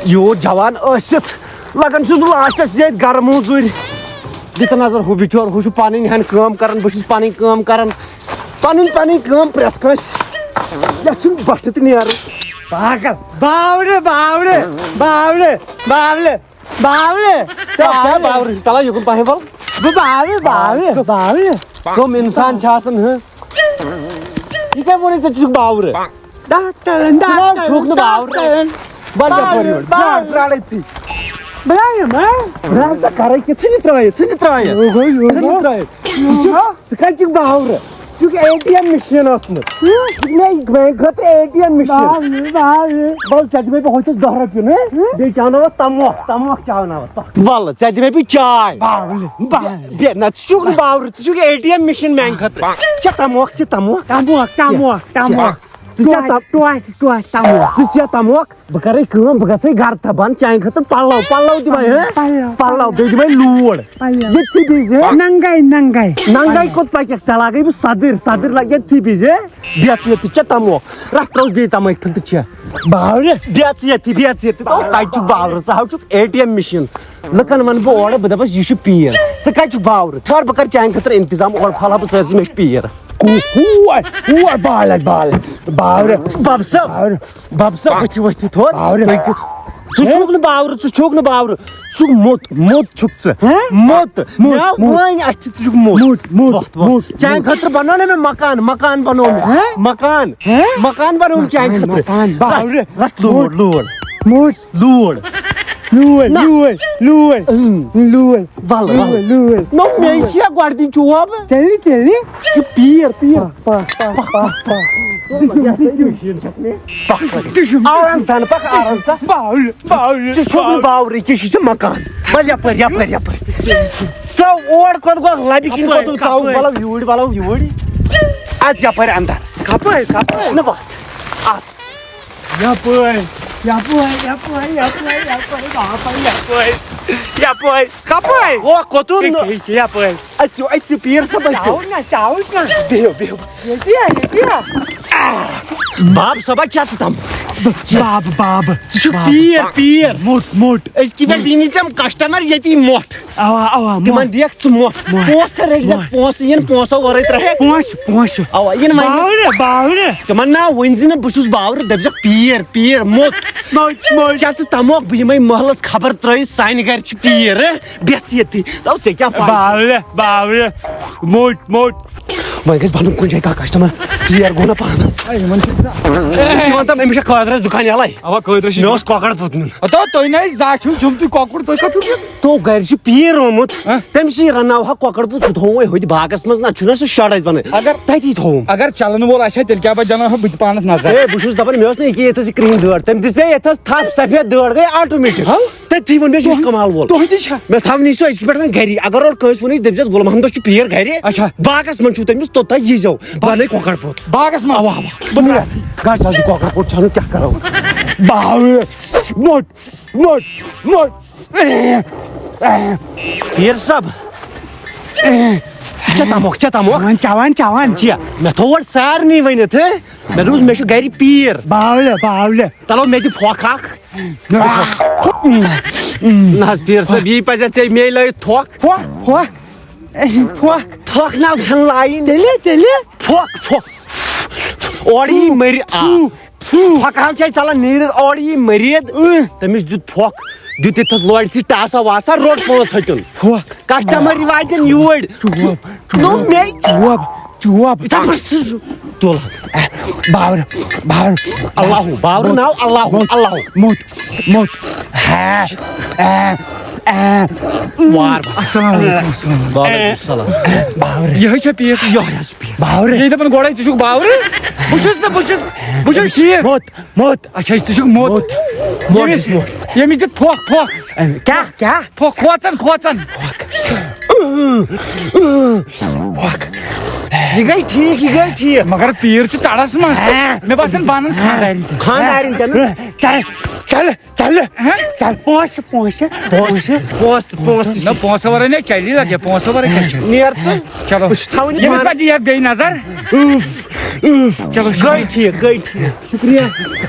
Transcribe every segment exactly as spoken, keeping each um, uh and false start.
یوٗت جوان ٲسِتھ لگان چھُس بہٕ لاسٹس ییٚتہِ گرٕ موٚزوٗرۍ۔ دِتہٕ نظر، ہُہ بِچور، ہُہ چھُ پنٕنۍ ہن کٲم کران، بہٕ چھُس پنٕنۍ کٲم کران۔ پنٕنۍ پنٕنۍ کٲم پرٛٮ۪تھ کٲنٛسہِ۔ یتھ چھُنہٕ بٹھٕ تہِ نیران۔ پاگل۔ باورٕ، باورٕ، باورٕ، باورٕ، باورٕ۔ کیٛاہ، کیٛاہ باورٕ چھُ؟ تَلہ یُکُن پہن ول۔ بہٕ باورٕ، باورٕ، باورٕ۔ کٕم انسان چھِ آسان، ہہ؟ یہِ کیٛاہ ووٚنُے ژےٚ، ژٕ چھُکھ باورٕ؟ ڈاکٹرن، ژٕ ما ڈاکٹرن، چھُکھ نہٕ باورٕ؟ ڈاکٹرن۔ بَل یَپٲرۍ یور۔ باورٕ، بیٛاکھ باورٕ۔ پرٛاڑ أتی۔ بہٕ آیہِ، ہہ؟ بہٕ ہسا کَرَے کیٛاہ؟ ژٕ نہِ ترٛٲیِتھ، ژٕ نہِ ترٛٲیِتھ۔ یوٚہَے، یوٚہَے۔ ژٕ نہِ ترٛٲیِتھ۔ ژٕ چھُکھ، ژٕ کَتہِ چھُکھ باورٕ؟ ژٕ چھُکھ اے ٹی ایم مِشیٖن ٲسمٕژ۔ ژٕ چھُکھ مےٚ، میٛانہِ خٲطرٕ اے ٹی ایم مِشیٖن۔ باورٕ، باورٕ۔ وَل، ژےٚ دِمَے بہٕ ہُتھِس دَہ رۄپیہِ، ہہ؟ بیٚیہِ چاوناوَتھ تَموکھ، تَموکھ چاوناوَتھ۔ وَلہٕ، ژےٚ دِمَے بہٕ چاے۔ باورٕ، باورٕ۔ بیٚیہِ نہ، ژٕ چھُکھ نہٕ باورٕ، ژٕ چھُکھ اے ٹی ایم مِشیٖن میٛانہِ خٲطرٕ۔ چےٚ تَموکھ، چےٚ تَموکھ۔ تَموکھ، تَموکھ، چےٚ۔ تَموکھ۔ ژٕ چےٚ تَم-، ٹوٹھ، ٹوٹھ، تَموکھ۔ ژٕ چےٚ تَموکھ۔ بہٕ کرے کٲم، بہٕ گژھے گرٕ تہٕ بہٕ انہٕ چانہِ خٲطرٕ پلو، پلو دِمے، ہہ؟ پلو، پلو، پلو۔ بیٚیہِ دِمے لوٗر۔ پلو۔ ییٚتھی بِہزِ، ہہ؟ ننگے، ننگے۔ ننگے کوٚت پککھ؟ ژےٚ لاگے بہٕ صدٕر، صدٕر لاگ ییٚتھی بِہزِ، ہہ؟ بیٚہہ ژٕ ییٚتھی، چےٚ تموکھ۔ رٹھ ترٛووُس بیٚیہِ تمٲکۍ پھٔلۍ تہٕ چےٚ۔ باورٕ۔ بیٚہہ ژٕ ییٚتھی، بیٚہہ ژٕ ییٚتھی۔ تو کتہِ چھُکھ باورٕ؟ ژٕ ہاو چھُکھ اے ٹی ایم مِشیٖن۔ لُکن ونہٕ بہٕ اورٕ، بہٕ دپس، یہِ چھُ پیٖر۔ ژٕ کتہِ چھُکھ باورٕ؟ ٹھہر، بہٕ کرٕ چانہِ خٲطرٕ انتظام، اورٕ پھلہٕ ہا بہٕ سٲرسٕے، مےٚ چھُ پیٖر۔ ہور، ہور، بالک، بالک، باورٕ۔ بب صٲب۔ باورٕ۔ بب صٲب، ؤتھِو، ؤتھِو، تھوٚد۔ باورٕ۔ تُہۍ کیُتھ؟ ژٕ چھُکھ نہٕ باورٕ، ژٕ چھُکھ نہٕ باورٕ۔ ژٕ چھُکھ موٚت، موٚت چھُکھ ژٕ۔ ہہ؟ موٚت۔ موٚت، مےٚ آو موٚت۔ وٲنۍ اَتھِ، ژٕ چھُکھ موٚت۔ موٚت، موٚت، وۄتھ، وۄتھ۔ موٚت۔ چانہِ خٲطرٕ بنوو نہ مےٚ مکان، مکان بنوو مےٚ۔ ہہ؟ مکان۔ ہہ؟ مکان بنووُم چانہِ مکان، خٲطرٕ۔ مکان، باورٕ۔ رَٹھ، رَٹھ لوٗر، موٚت۔ لوٗر۔ موٚت۔ لوٗر۔ لوٗر، نہ۔ لوٗر، لوٗر۔ اۭں۔ لوٗر۔ وَلہٕ، وَلہٕ۔ لوٗر، لوٗر۔ نہ، مےٚ چھِ یا گۄڈٕ دِنۍ چوب۔ تیٚلہِ، تیٚلہِ۔ یہِ چھُ پیٖر، پیٖر۔ پَکھ، پَکھ، پَکھ، پَکھ۔ آرام سان پَکھ، آرام سان۔ باورٕ، باورٕ۔ ژٕ چھُکھ نہٕ باورٕے کینٛہہ، یہِ چھُ مکان۔ وَلہٕ یَپٲرۍ، یَپٲرۍ، یَپٲرۍ۔ ژٕ اور کوٚت گوٚو؟ لَبہِ کِنۍ کوٚت ژاوُکھ؟ کَپٲرۍ؟ وَلہٕ یوٗرۍ، وَلہٕ یوٗرۍ۔ اَژ یَپٲرۍ اَندَر۔ کَپٲرۍ، کَپٲرۍ؟ نہ وَتھ۔ اَتھ۔ یپٲرۍ، یپٲرۍ، یپٲرۍ، یپٲرۍ، یپٲرۍ، باپٲرۍ، یپٲرۍ، یپٲرۍ، کپٲرۍ؟ او، کوٚتُن؟ یکے، یکے، یپٲرۍ۔ اَتہِ چھُ، اَتہِ چھُ پیٖر صٲب، اَتہِ چھُ۔ چاوُس نا، چاوُس نا۔ بِہِو، بِہِو۔ ییٚتی ہا، ییٚتی ہا۔ باب صٲبا، کیٛاہ ژٕ تام؟ باب، باب۔ ژٕ چھُکھ باب۔ پیٖر، پیٖر۔ موٚٹ، موٚٹ۔ أزۍ کہِ پٮ۪ٹھ دِیہِ نہٕ ژےٚ یِم کسٹمر ییٚتی موٚٹھ۔ اوا، اوا، تِمن موٚٹھ۔ دِیَکھ ژٕ موٚٹھ۔ موٚٹھ۔ پونٛسہٕ رٔٹۍ زِ، موٚٹھ۔ پونٛسہٕ یِن، پونٛسو ورٲے ترٛایہِ۔ پونٛسہٕ، پونٛسہٕ۔ اوا، یِن وۄنۍ۔ باورٕ، باورٕ۔ تِمن نا ؤنۍ زِ نہٕ بہٕ چھُس باورٕ، دٔپۍ زٮ۪کھ پیٖر، پیٖر، موٚت۔ موٚت، موٚت۔ کیٛاہ ژٕ تموکھ بہٕ یِمے محلس خبر ترٲیِتھ، سانہِ گرِ چھِ پیٖر، ہہ؟ بیٚہہ ژٕ ییٚتھی۔ تو ژےٚ کیٛاہ پَے؟ باورٕ، باورٕ۔ موٚٹ، موٚٹ۔ وۄنۍ گژھِ بنُن کُنہِ جایہِ کانٛہہ کسٹمر، ژیر گوٚو نا پانس۔ اے، یِمن چھِ یِمن دَپان، أمِس چھا قٲدرس دُکان یَلَے؟ اوا، قٲدرس چھِ مےٚ اوس کۄکر پوٚت نیُن۔ ہتو، تُہۍ نَے زانٛہہ چھُو جُمتُے کۄکُر، تُہۍ کَتھ چھُو؟ تو گرِ چھُ پیٖر آمُت، ہہ؟ تٔمۍ سٕے رناوہا کۄکر پوٚت، سُہ تھوٚو وۄنۍ ہوٚتہِ باغس منٛز، نہ چھُنہ سُہ شڈ اَسہِ بنٲوِتھ۔ اگر تٔتی تھوٚوُم۔ اگر چلن وول آسہِ ہا، تیٚلہِ کیٛاہ بہٕ دِناوہا بہٕ تہِ پانس نظر۔ ہے، بہٕ چھُس دپان، مےٚ ٲس نہٕ یہِ کہِ ییٚتہِ ٲس یہِ کرٛہِنۍ دٲر، تٔمۍ دِژ مےٚ ییٚتہِ ٲس تھپھ سفید دٲر، گٔے آٹومیٹک۔ ہاو؟ تٔتھی ووٚن مےٚ، یہِ چھُ کمال وول۔ تُہۍ تہِ چھا؟ مےٚ تھاو نہٕ یہِ سُہ أزکہِ پٮ۪ٹھ وۄنۍ گری، اگر اورٕ کٲنٛسہِ ووٚنُے، دٔپۍ زٮ۪س، غلام محمدس چھُ پیٖر گرِ، اچھا۔ باغس منٛز چھُو تٔمِس، توٚتام یی زیو، بنٲے کۄکر پوٚت۔ باغس منٛز؟ اوا، اوا۔ بہٕ نیرٕ۔ گژھ حظ یہِ کۄکر پوٚت چھانہٕ، کیٛاہ کرو؟ باوٕ، موٚٹ، موٚٹ، موٚٹ۔ پیٖر صٲب، چےٚ تموکھ، چےٚ تموکھ۔ چٮ۪وان، چٮ۪وان، چٮ۪وان۔ چےٚ، مےٚ تھوٚو گۄڈٕ سارنٕے ؤنِتھ، ہہ؟ مےٚ دوٚپُس، مےٚ چھُ گرِ پیٖر۔ باولہِ، باولہِ۔ تَلو، مےٚ دِ پھۄکھ اکھ۔ نہ حظ، پیٖر صٲب، یی پَزِ ژےٚ مے لٲیِتھ تھۄکھ۔ پھۄکھ، پھۄکھ۔ پھۄکھ۔ تھۄکھ ناو چھَنہٕ لایِنۍ۔ تیٚلہِ، تیٚلہِ؟ پھۄکھ، پھۄکھ۔ اورٕ یی مٔرۍ-، آ۔ پھۄکھ۔ پھۄکھ ہاو چھِ اَسہِ ژَلان نیٖرِتھ، اورٕ یی مٔریٖد۔ اۭں۔ تٔمِس دیُت پھۄکھ، دیُت ییٚتہِ تھَس لورِ سۭتۍ ٹاسا واسا، روٚٹ پانٛژھ ہَتیُن۔ پھۄکھ۔ کسٹمر یِوان تِم یور۔ چوب، نو مے۔ چوب، چوب۔ ژٕ بہٕ چھُس تُل۔ اے، باورٕ، باورٕ۔ اللہ، باورٕ ناو اللہ، موٚت، اللہ۔ موٚت، موٚت۔ ہا، اے، اے۔ وار۔ السلام علیکم، السلام علیکم۔ وعلیکم السلام۔ باورٕ۔ یِہوٚے چھا پیٖر؟ یِہوٚے حظ پیٖر۔ باورٕ۔ ییٚلہِ دَپان گۄڈَے ژٕ چھُکھ باورٕ، بہٕ چھُس نہٕ، بہٕ چھُس، بہٕ چھُس ٹھیٖک۔ موٚت۔ موٚت۔ اچھا، ژٕ چھُکھ موٚت۔ موٚت۔ موٚت ییٚمِس، چھُس موٚت۔ ییٚمِس دیُت پھۄکھ، پھۄکھ۔ اَمہِ، کیٛاہ، کیٛاہ؟ پھۄکھ کھوژان، کھوژان۔ پھۄکھ۔ پھۄکھ۔ یہِ گٔے ٹھیٖک، یہِ گٔے ٹھیٖک۔ مگر پیٖر چھُ تَڑَس منٛز۔ ہہ۔ مےٚ باسان بَنَن خانٛدارٮ۪ن تہِ۔ خانٛدارٮ۪ن تہِ نہٕ۔ کیٛاہ؟ چلہٕ، چلہٕ، چلہٕ، پونٛسہٕ، پونٛسہٕ، پونٛسہٕ۔ پونٛسہٕ، پونٛسہٕ نہ، چھِ۔ پونٛسہٕ ورٲے نہ چلی لگہِ، پونٛسہٕ ورٲے کیٛاہ چھِ؟ نیر ژٕ۔ چلو۔ بہٕ چھُس تھاوُن یہِ ییٚمِس پانَس۔ پتہٕ دِیَکھ بیٚیہِ نظر۔ چلو، گٔے ٹھیٖک، گٔے ٹھیٖک۔ شُکریہ۔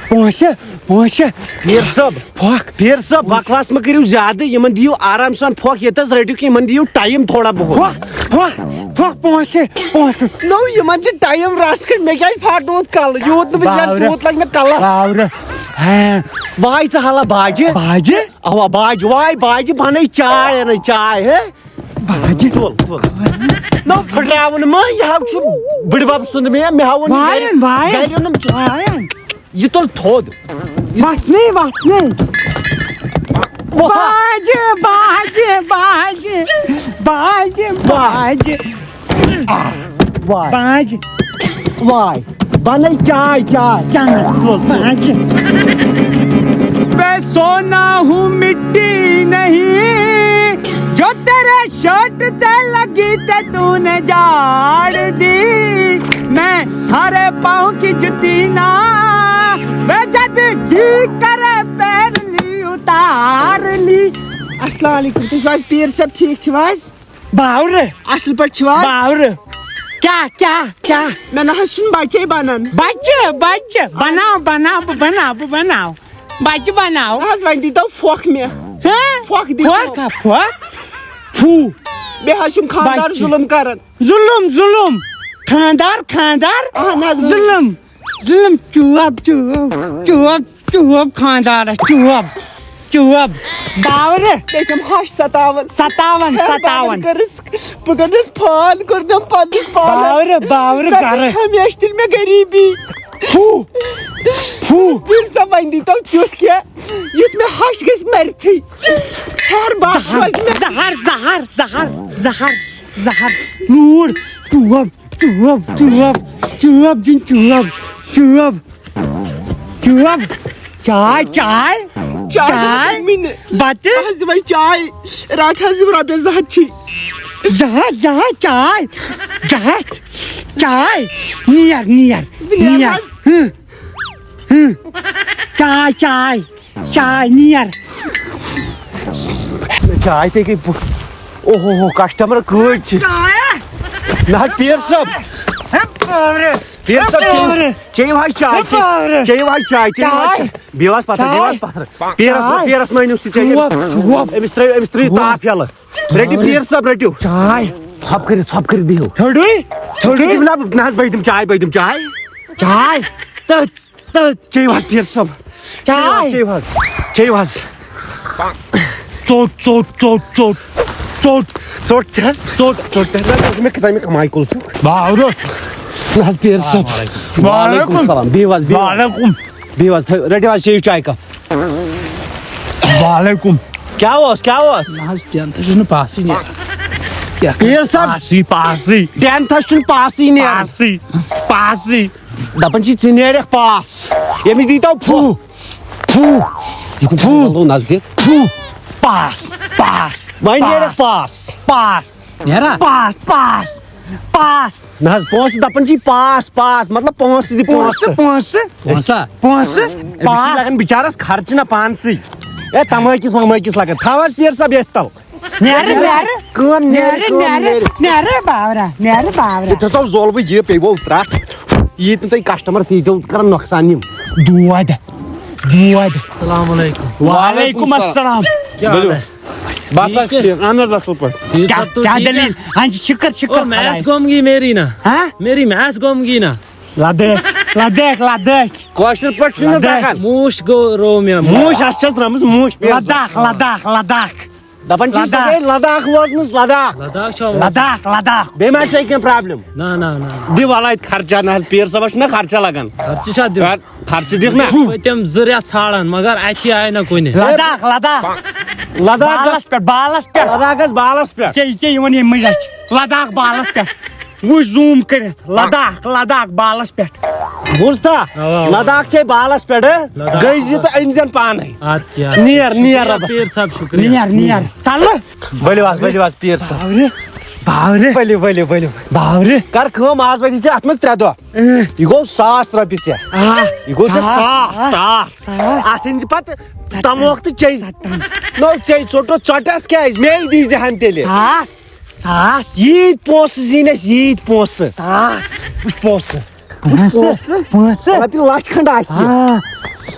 پونٛسہٕ، پونٛسہٕ۔ میر صٲب، پھۄکھ۔ میر صٲب، بکواس مہ کٔرِو زیادٕ، یِمن دِیِو آرام سان پھۄکھ، ییٚتٮ۪س رٔٹِو، یِمن دِیِو ٹایم تھوڑا بہت۔ پھۄکھ، پھۄکھ، پھۄکھ، پونٛسہٕ، پونٛسہٕ۔ نو، یِمن دِ ٹایم رژھ کھنٛڈ، مےٚ کیٛازِ پھاٹنووُتھ کلہٕ؟ یوٗت نہٕ بہٕ زینہٕ، باورٕ۔ تیوٗت لگہِ مےٚ کلس۔ باورٕ۔ ہاں۔ واے ژٕ ہلا باجہِ۔ باجہِ؟ اوا، باجہِ، واے باجہِ، بنٲے چاے، اَنَے چاے، ہے؟ باجہِ۔ تُل، تُل۔ نو، پھٕٹراوُن مہ، یہِ ہا چھُ بٕڈبب سُنٛد مےٚ، مےٚ ہا ووٚن یہِ گرِ-، وایَن، وایَن۔ گرِ اوٚنُم چاے۔ وایَن۔ یہِ تُل تھوٚد۔ وَتھنٕے، وَتھنٕے۔ وۄتھ ہا۔ باجہِ، باجہِ، باجہِ، باجہِ، واے۔ باجہِ۔ واے۔ باجہِ۔ واے۔ بنٲے چاے، چاے۔ چاے۔ تُل، تُل۔ باجہِ۔ میں سونا ہوں، مٹی نہیں، جو تیرے شرٹ تے لگی تے تو نے جاڑ دی۔ میں تھارے پاؤں کی جتی نا، وے جد جی کرے پیر لی اتار لی۔ السلام علیکم، تُہۍ چھِو حظ پیٖر صٲب، ٹھیٖک چھِو حظ؟ باورٕ۔ اَصٕل پٲٹھۍ چھِو حظ؟ باورٕ۔ کیٛاہ، کیٛاہ، کیٛاہ؟ مےٚ نہ حظ چھُنہٕ بَچے بَنان۔ بَچہٕ، بَچہٕ، بَناو، بَناو، بہٕ بَناو، بہٕ بَناو۔ بَچہٕ بَناو۔ نہ حظ، وۄنۍ دیٖتو پھۄکھ مےٚ۔ ہہ؟ پھۄکھ دیٖتو۔ پھۄکھ ہا، پھۄکھ؟ پھوٗ۔ مےٚ حظ چھُم خانٛدار بَچہٕ۔ ظُلُم کَران۔ ظُلُم، ظُلُم۔ خانٛدار، خانٛدار۔ اَہَن حظ۔ ظُلُم۔ ظُلُم، چوب، چوب، چوب، چوب، خانٛدارَس چوب، چوب، باورٕ۔ بیٚیہِ چھَم ہَش ستاوان۔ ستاوان، ہے، ستاوان۔ بہٕ کٔرٕس، بہٕ کٔرٕس فال، کوٚرنَم پنٛنِس پانَس۔ باورٕ، باورٕ، نَتہٕ گَرٕ۔ چھِ ہمیشہِ تیٚلہِ مےٚ غریٖبی۔ پھوٗ، پھوٗ۔ پیٖر صٲب، وۄنۍ دیٖتو تیُتھ کینٛہہ، یُتھ مےٚ ہَش گژھِ مَرتھٕے۔ ہر بار زہر، روزِ مےٚ زہر، زہر، زہر، زہر، زہر۔ لوٗر، چوب، چوب، چوب، چوب، جِن چوب، چوب، چوب۔ چاے، چاے، چاے چاے، دِمے مےٚ۔ بَتہٕ۔ بہٕ حظ دِمے چاے۔ رَٹ حظ یِم رۄپیَس زٕ ہَتھ چھی۔ زٕ ہَتھ، زٕ ہَتھ چاے، زٕ ہَتھ چاے۔ نیر، نیر، بہٕ نیرٕ نیر۔ حظ۔ ہٕم، ہٕم۔ چاے، چاے۔ چاے نیر۔ چاے تے گٔے بُ-، اوہو ہو، کسٹمر کۭتۍ چھِ؟ چایا۔ نہ حظ، پیٖر صٲب۔ ہے، پاورس۔ پیٖر صٲب، ہے، چیٚیِو، پاورس۔ چیٚیِو حظ چاے، ہے، چیٚیِو، پاورس۔ چیٚیِو حظ چاے، چیٚیِو حظ چاے۔ چاے۔ بیٚہو حظ پتھر، بیٚہو حظ چاے۔ پتھر۔ پیٖرس، چاے۔ پیٖرس مٲنِو سُہ چیٚیہِ۔ چوب، چوب۔ أمِس ترٛٲیِو، أمِس ترٛٲیِو چوب۔ تاپھ یَلہٕ۔ رٔٹِو، چاے۔ پیٖر صٲب، رٔٹِو۔ چاے۔ ژھۄپہٕ کٔرِتھ، ژھۄپہٕ کٔرِتھ بِہِو۔ ژھوٚڑُے، ژھوٚڑُے۔ نہ حظ، بہٕ دِمہٕ چاے، بہٕ دِمہٕ چاے۔ چاے۔ تہٕ چیٚیِو حظ پیٖر صٲب۔ چاے۔ چیٚیِو حظ، چیٚیِو حظ۔ ژوٚٹ، ژوٚٹ، ژوٚٹ، ژوٚٹ، ژوٚٹ۔ ژوٚٹ کیٛاہ حظ؟ ژوٚٹ۔ ژوٚٹ کیٛاہ حظ؟ مےٚ کھژان مےٚ کماے کُل چھُ۔ باورٕ۔ نہ حظ پیٖر صٲب۔ وعلیکم۔ وعلیکم السلام۔ بِہِو حظ، بِہِو۔ وعلیکم۔ بِہِو حظ، تھٲیِو، رٔٹِو حظ چیٚیِو چاے کپ۔ وعلیکم۔ کیٛاہ اوس، کیٛاہ اوس؟ نہ حظ، ٹینتھس چھُنہٕ پاسٕے نیران۔ کیٛاہ پیٖر صٲب۔ پاسٕے، پاسٕے۔ ٹینتھس چھُنہٕ پاسٕے نیران۔ پاسٕے، پاسٕے۔ دپان چھِ، ژٕ نیرکھ پاس۔ ییٚمِس دیٖتو پھُہ، پھُہ۔ یہِ کُن تھاو نزدیٖک۔ پھُہ۔ پاس، پاس، وۄنۍ نیرکھ پاس۔ پاس۔ نیرا؟ پاس، پاس، پاس۔ نہ حظ، پونٛسہٕ دپان چھِ پاس، پاس، مطلب پونٛسہٕ دِ پونٛسہٕ، پونٛسہٕ۔ پونٛسہٕ۔ پونٛسہٕ۔ أمِس چھِ پاس۔ لگان بِچارس خرچہٕ نہ پانسٕے۔ اے، تمٲکِس ومٲکِس لگان۔ تھاو حظ پیٖر صٲب ییٚتھۍ تل۔ نیرٕ، نیرٕ۔ کٲم نیرِ، نیرٕ، کٲم نیرٕ، نیرِ۔ نیرٕ باورا، نیرٕ باورا۔ یہِ تھٲو زول بہٕ یہِ پیٚیہِ وۄنۍ ترٛٹھ۔ ییٖتۍ نہٕ تۄہہِ کسٹمر تیٖتۍ تہِ کران نۄقصان یِم۔ دود، دود۔ السلام علیکم۔ وعلیکم السلام۔ کیٛاہ حال ہے؟ بس حظ ٹھیٖک، اہن حظ اصل پٲٹھۍ۔ ٹھیٖک کیٛاہ، صٲب، تُہۍ کیٛاہ ٹھیٖک دٔلیٖل؟ ہے؟ اَنہِ چھِ چِکر، چِکر او، میچ کھلایہِ۔ گوم گی میری نا۔ ہاں؟ میری میچ گوم گی نا۔ لدٲخۍ، لدٲخۍ، لدٲخۍ۔ کٲشِر پٲٹھۍ چھُنہٕ لدٲخۍ۔ تگان۔ موٗش گوٚو رو مےٚ۔ موٗش، اَسہِ چھَس درٛامٕژ موٗش پیٖر صٲب۔ لداخ، لداخ، لداخ۔ دَپان چھِ، سۄ دَپان۔ گٔے لداخ وٲژمٕژ، لداخ۔ لداخ چھا ووت؟ لداخ، لداخ۔ بیٚیہِ ما چھےٚ کینٛہہ پرابلم؟ نہ، نہ، نہ۔ دِ وَلہٕ اَتہِ خرچہ، نہ حظ، پیٖر صٲبَس چھُنہ خرچہ لگان۔ خرچہٕ چھا دیُن؟ یار، خرچہٕ دِکھ نہ۔ پٔتِم زٕ رٮ۪تھ ژھانڈان، مگر اَتہِ آیہِ نہ کُنہِ۔ لداخ، لداخ۔ لداخ۔ بالَس پٮ۪ٹھ، بالَس پٮ۪ٹھ۔ لداخ گژھِ بالَس پٮ۪ٹھ۔ یہِ کیٛاہ، یہِ کیٛاہ یِوان ییٚمہِ مٔنٛزۍ اَتہِ؟ لداخ بالَس پٮ۪ٹھ۔ وٕچھ zoom کٔرِتھ۔ لداخ، لداخ بالَس پٮ۪ٹھ۔ بوٗزتھا؟ اَوا، اَوا۔ لداخ چھے بالَس پٮ۪ٹھ، ہہ؟ لداخ گٔے زِ بالَس۔ تہٕ أنۍ زٮ۪ن پانَے۔ اَدٕ کیٛاہ؟ نیر، نیر شُکریہ رۄبَس۔ پیٖر صٲب، شُکریہ۔ نیر، نیر۔ ژَلہٕ۔ ؤلِو حظ، ؤلِو حظ، پیٖر صٲب۔ ژَلہٕ۔ باورٕ۔ ؤلِو، ؤلِو، ؤلِو۔ باورٕ۔ کر کٲم، آز وٲتی ژےٚ اتھ منٛز ترٛےٚ دۄہ۔ اۭں۔ یہِ گوٚو ساس رۄپیہِ ژےٚ۔ آ۔ یہِ گوٚو ژےٚ ساس، ساس، ساس۔ ساس۔ اتھ أنۍ زِ پتہٕ تموک تہٕ چیٚیہِ۔ نو ژےٚ ژوٚٹُتھ ژۄٹھ، اتھ کیٛازِ؟ مے دی زِ ہن تیٚلہِ۔ ساس، ساس۔ ییٖتۍ پونٛسہٕ زیٖنۍ اَسہِ، ییٖتۍ پونٛسہٕ۔ ساس۔ وٕچھ پونٛسہٕ۔ پونٛسہٕ، پونٛسہٕ۔ پونٛسہٕ۔ رۄپیہِ لچھ کھنٛڈ آسہِ۔ آ۔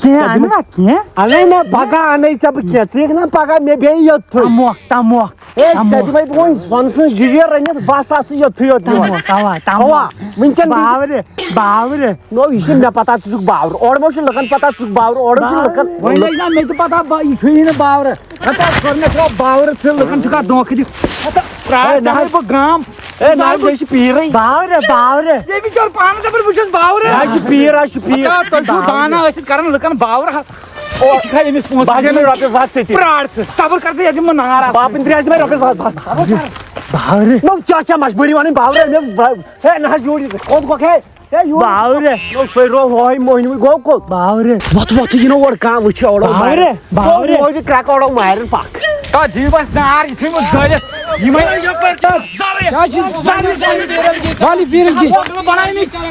کینٛہہ ژٕ دِ اَنہٕ مےٚ نا کینٛہہ؟ اَنے نہ، پگاہ اَنے ژےٚ بہٕ کینٛہہ۔ ژٕ یِکھ نا پگاہ مےٚ بیٚیہِ یوٚت تھُے۔ تموک، تموک۔ ہے، ژےٚ تموک۔ دِمَے بہٕ وۄنۍ سۄنہٕ سٕنٛز جِجیر رٔنِتھ، بس آسہٕ ژٕ یوٚتھُے یوٚت یِوان۔ تموک، تموک، تموک۔ اَوا، وٕنکٮ۪ن گٔژھِ باورٕ، باورٕ۔ نو، یہِ چھُ مےٚ پتہ، ژٕ چھُکھ باورٕ۔ اورٕ ما چھُ لُکن پتہ، ژٕ چھُکھ باورٕ، اورٕ چھُ لُکن۔ وۄنۍ لٔگۍ نا مےٚ تہِ پتہ، با-، یہِ چھُ یی نہٕ باورٕ۔ ہتا، کوٚر مےٚ ترٛاو باورٕ، ژٕ لُکن چھُکھ اَتھ دھوکہٕ دِتھ۔ ہتا، پرٛار، ہے، نہ ژےٚ حظ۔ بہٕ گام۔ ہے، نہ حظ، یہِ چھُ پیٖرٕے۔ باورٕ، باورٕ۔ ییٚمِس چھُ پانہٕ دَپان، بہٕ چھُس باورٕ۔ یہِ حظ چھُ پیٖر، حظ چھُ پیٖر۔ ہتا، تُہۍ چھِو باورٕ۔ دانا ٲسِتھ کران لُکن باورٕ۔ او، أسۍ چھِ کھا أمِس پونٛسہٕ بہٕ حظ دِمے دِنہٕ۔ رۄپیہِ زٕ ہَتھ ژےٚ تہِ۔ پرٛار ژٕ، صبر کر ژٕ، یَتھ دِمہٕ بہٕ نار آسہٕ۔ باپٕنۍ ترٛےٚ حظ دِمے رۄپیہِ زٕ ہَتھ، بس۔ باورٕ۔ نو، ژےٚ آسیا مجبوٗری وَنٕنۍ باورٕ؟ مےٚ، ہے، نہ حظ، یوٗرۍ یہِ۔ کوٚت گوٚکھ ہے؟ ہے، یوٗرۍ۔ باورٕ۔ نو، سُے رو ہوے مۄہنیوٕے گوٚو کوٚت؟ باورٕ۔ وۄتھ، وۄتھ، یہِ نہٕ اورٕ کانٛہہ وٕچھِ، اورٕ باورٕ، باورٕ۔ موجہِ کرٛٮ۪کہٕ اورٕ مارٮ۪ن پکھ۔ تا دِیِو اَسہِ نار، یہِ ژھٕنِو زٲلِتھ۔ یِمَے کیٛاہ چھِ زَرٕے؟ وَلہٕ پیٖرِل جی۔ بَنٲیمٕتۍ۔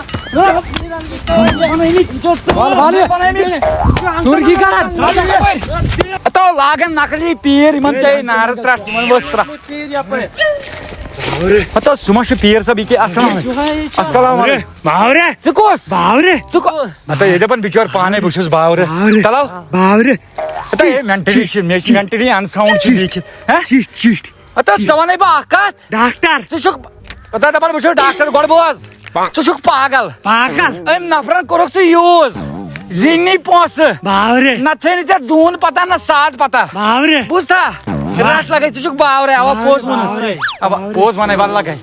وَلہٕ، وَلہٕ۔ ژوٗرگی کران۔ ہتو لاگن نقلی پیٖر، یِمَن پیٚیہِ نارٕ ترٛٹھ، یِمَن ؤژھ ترٛٹھ۔ ہتو سُہ ما چھُ پیٖر صٲب، یہِ کیٛاہ؟ السلام علیکم۔ السلام علیکم۔ باورٕ۔ ژٕ کُس؟ باورٕ۔ ژٕ کُس؟ ہتو یہِ دَپان بِچور پانے، بہٕ چھُس باورٕ۔ باورٕ۔ تَلو۔ باورٕ۔ ہتو ہے، مینٹلی چھِ، مےٚ چھِ مینٹلی اَن ساوُنٛڈ چھِ لیٖکھِتھ۔ ہہ؟ چِٹھۍ، چِٹھۍ۔ ہتو ژٕ وَنے بہٕ اَکھ کَتھ۔ ڈاکٹر۔ ژٕ چھُکھ، ہتو دَپان بہٕ چھُس ڈاکٹر، گۄڈٕ بوز۔ ژٕ چھُکھ پاگل۔ پاگل۔ أمۍ نفرن کوٚرُکھ ژٕ یوٗز۔ زیٖنی پونٛسہٕ۔ باورٕ۔ نتہٕ چھے نہٕ ژےٚ دوٗن پتہ نہ ساد پتہ۔ باورٕ۔ بوٗزتھا؟ رٹھ لگے، ژٕ چھُکھ باورٕ، اوا پوٚز ووٚنُن۔ باورٕ۔ اوا پوٚز ونے، ول لگے۔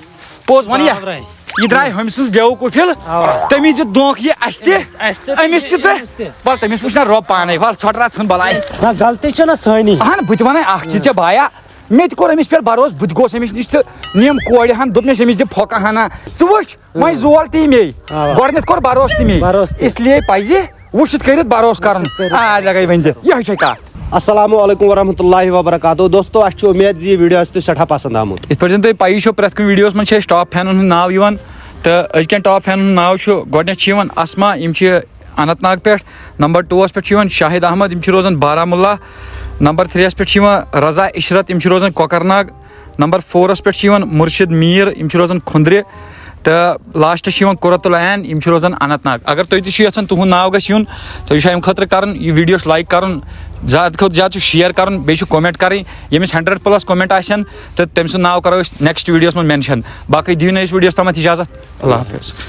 پوٚز وَن یا۔ باورٕ۔ یہِ درٛاے ہُمۍ سٕنٛز بیوقوٗفی۔ اوا۔ تٔمِس دیُت دھونٛکھٕ یہِ اَسہِ تہِ، أمِس تہِ، أمِس تہِ تہٕ۔ أمِس تہِ۔ وَل تٔمِس وٕچھ نا رۄب پانے، وَل ژھۄٹھ رَژھ ژھٕن بلاے۔ نہ، غلطی چھےٚ نہ سٲنی۔ اہن، بہٕ تہِ وَنے اَکھ چیٖز ژےٚ بایا، مےٚ تہِ کوٚر أمِس پٮ۪ٹھ بروسہٕ، بہٕ تہِ گوس أمِس نِش تہٕ نِم کورِ ہن، دوٚپنَس أمِس دِ پھۄکہٕ ہنا۔ ژٕ وٕچھ، وۄنۍ زول تی مے۔ اوا۔ گۄڈٕنٮ۪تھ کوٚر بروسہٕ تہِ مے۔ بروسہٕ تہِ۔ اس لیے پزِ وٕچھِتھ کٔرِتھ بروسہٕ کرُن۔ وٕچھِتھ کٔرِتھ۔ آ، لگے وۄنۍ دِ۔ یِہوٚے چھے کتھ۔ السلام علیکم ورحمۃ اللہ وبرکاتہ۔ دوستو، اسہِ چھِ اُمید زِ یہِ ویڈیو آسہِ تۄہہِ سٮ۪ٹھاہ پسند آمُت۔ یِتھ پٲٹھۍ زن تۄہہِ پَیی چھو، پرٛٮ۪تھ کُنہِ ویڈیوَس منٛز چھِ أسۍ ٹاپ فینن ہُنٛد ناو یِوان، تہٕ أزکٮ۪ن ٹاپ فینن ہُنٛد ناو چھُ، گۄڈٕنٮ۪تھ چھِ یِوان اسما، یِم چھِ اننت ناگ پٮ۪ٹھ۔ نمبر ٹوٗوَس پٮ۪ٹھ چھِ یِوان شاہد احمد، یِم چھِ روزان بارہمولہ۔ نمبر تھرٛیٖیَس پٮ۪ٹھ چھِ یِوان رضا عشرت، یِم چھِ روزان کۄکرناگ۔ نمبر فورَس پٮ۪ٹھ چھِ یِوان مُرشِد میٖر، یِم چھِ روزان کھُندرِ۔ تہٕ لاسٹَس چھِ یِوان قرۃ العین، یِم چھِ روزان اننت ناگ۔ اگر تُہۍ تہِ چھِو یَژھان تُہُنٛد ناو گژھِ یُن، تُہۍ چھِو اَمہِ خٲطرٕ کَرُن، یہِ ویڈیو چھُ لایک کَرُن، زیادٕ کھۄتہٕ زیادٕ چھُ شیئر کَرُن، بیٚیہِ چھُ کومنٹ کَرٕنۍ۔ ییٚمِس ہنڈریڈ پلس کومنٹ آسن، تہٕ تٔمۍ سُنٛد ناو کَرو أسۍ نیکسٹ ویڈیوَس منٛز مینشن۔ باقٕے دِیِو نہٕ أسۍ ویڈیوَس تامَتھ اجازت۔ اللہ حافظ۔